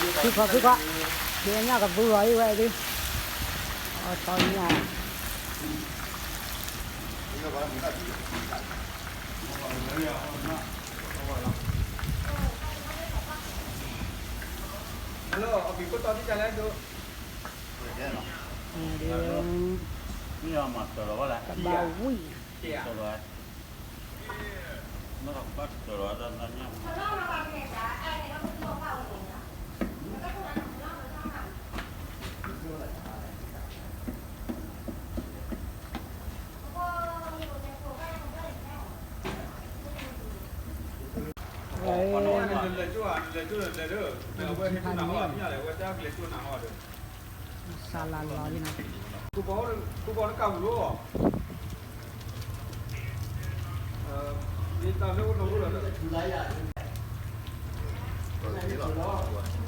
ဖုခွါ ဖုခွါ, ဒ်အညၣ်ကဘုလီၤအံၤဝဲဒၣ်, အီၣ်ထီညၣ်. Hello, အဘံၣ်ခိၣ်တီတံၢ်လဲၣ်ဒိၣ်, ကဘၣ်ဝံၣ် စးလီၤလီၤလံနီၤ, မုၢ်မဆါလီၤနၢ်ဘၣ်, စးလီၤလံ. ဘၣ်လီၤလံ, အိၣ်တကံၢ်လဲၣ်န့ၣ် အိၣ်တကံၢ်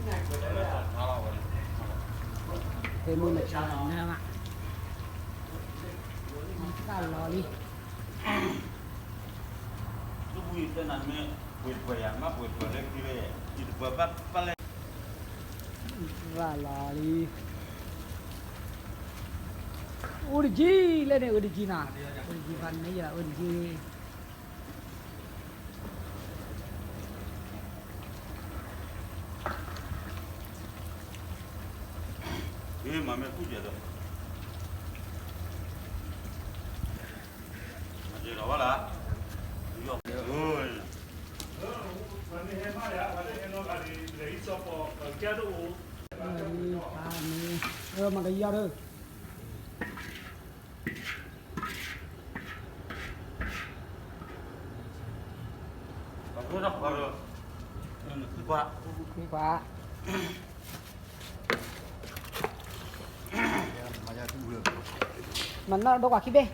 နီၤ, အိၣ်တကံၢ်ဘၣ်န့ၣ်ယဲ အိၣ်တကံၢ် မၤမ့ၢ်ကူၣ်ကဲးဒီး, မၤကဲးဒီးဘၣ်လၢ, မၤကယီၤဒီး, ခွါ, မၤနီၢ်ဒိကွၢ်ခံဘ့ၣ်,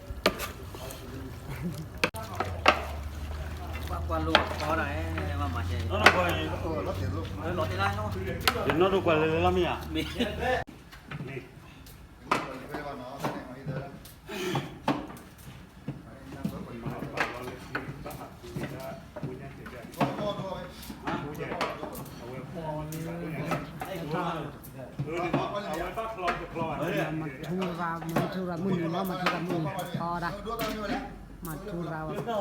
ကွၢ်လိာ်အီၤဒီး, မၤမၤကဲး, ယနီၢ်ဒိကွၢ်လၢလၢမ့ၢ်ဧါ, မ့ၢ် မၤထူရၤ မၤထူရၤမုၢ်နုာ်လီၤ မၤထူရၤမုၢ်နုာ်ထီဒၣ်, မၤထူရၤ,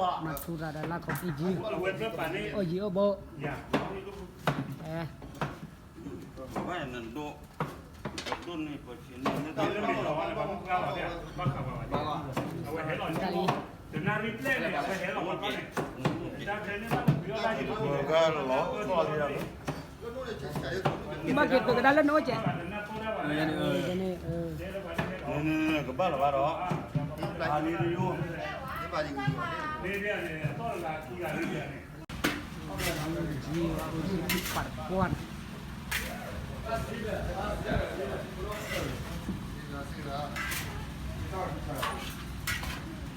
မၤထူရၤဒီးလၢခိၣ်ကံၢ်ယံၤ, အိၣ်ယံၤအိၣ်ဘိ, အဲ တၢ်လံ, ဘၣ်က့ၤသုးကဒါလၢနအိၣ်ကဲး, ကဘၣ်လီၤဘၣ်ဒီး, အလံတယိ, ပာ်တကွၢ်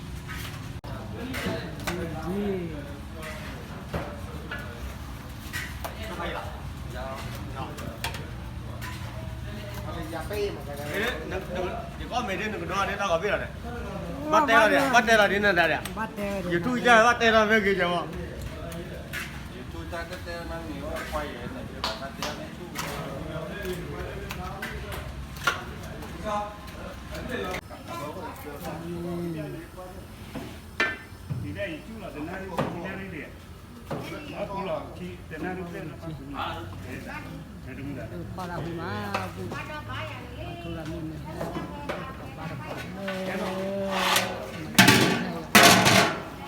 န့ၣ် ယကီၢ်မ့ၢ်ဒ်နကဒိးန့ၣ် တၢ်ဂီၤဘ့ၣ်လီၤန့ၣ်, ဘၣ်တဲလီၤဒံး, ဘၣ်တဲလီၤဒ်နဒၣ်ဒံး, ယထူၣ်ကစၢ်ဘၣ်တဲလီၤမ့ၢ်ဂ့ၤကီမး, ယထူၣ်ကစၢ်တဲတဲမ့ၢ်ဂ့ၤ, ခီလၢဟူမး, မၤထူရၤမုၢ်နုာ်, ကဘၣ်တဘၣ်လၢ လ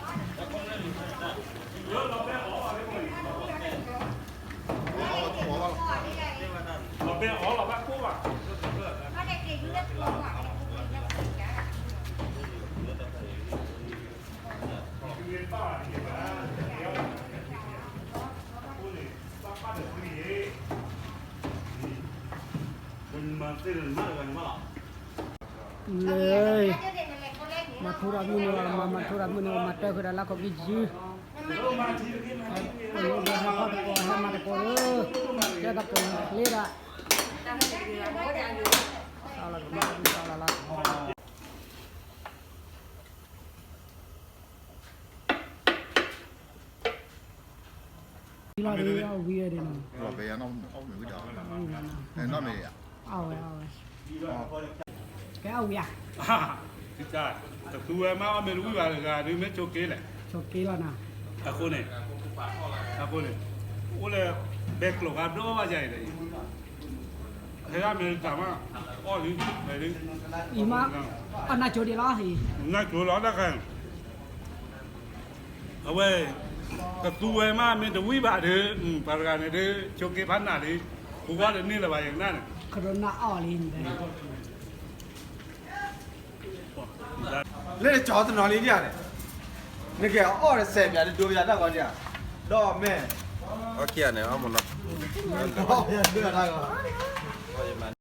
ၢ မၤထူရၤမုၢ်နုာ်လီၤ, မၤထူရၤမုၢ်နုာ် မၤတၢ်ဃုာ်ဒီးလၢခိၣ်ကံၢ်ယံၤ, ဟဲမၤတကိးဧၢ, ကဲတၢ်ကိးလံဒၣ်, လီၤလီၤလီၤလီၤ. လီၤဒ်အီၣ်ဝံၤဝဲဒၣ်နီၤ, လီၤဘဲယၤနီၣ်မ့ၢ်ဝံၤဒီး, နီၣ်မ့ၢ်ယၤ, အီၣ်ဝဲအီၣ်ဝဲ, ကဲအီၣ်ဝံၤဧါ, တသူဝဲမးအီၣ်မ့ၢ်တဝံၤဘၣ်တဂၤဒ်မ့ၢ်ဆိးက့လဲၣ်, ဆိးက့လီၤနီၤ, အဃိန့ၣ်, အဃိန့ၣ်, အိၣ်လၢ, ဘဲကျိၤဂၤဒိၣ်ဘၣ်ယၤအံၤဒီး, ဟဲဒၣ်အမဲရကၤမး, အီၣ်လံ, အံၤမး, အနၢ်ကၠိဒံးလီၤ, နၢ်ကၠိလီၤတၢ်ခါ အဝဲ, ကသူဝဲမးမ့ၢ်တဝံၤဘၣ်ဒီး, ပှၤတဂၤန့ၣ်ဒ်ဆိးက့ဖးနးလံ, ဃိကွၢ်တန့ၢ်လၢၤဘၣ်ယကနၣ်န့ၣ်, ခဒိနၢ်အီၣ်လံ, လၢနကၠီတနီၤလံဒ်ဧါန့ၣ်, နကဲအီၣ်ဒီးစဲးပၠးဒ်ဒိပယၤတၢ်ဂီၤဒ်ဧါ, ဒီးမဲာ်, အီၣ်ခံဂၤန့ၣ် အီၣ်မနီၤ, အီၣ်မနီၤ,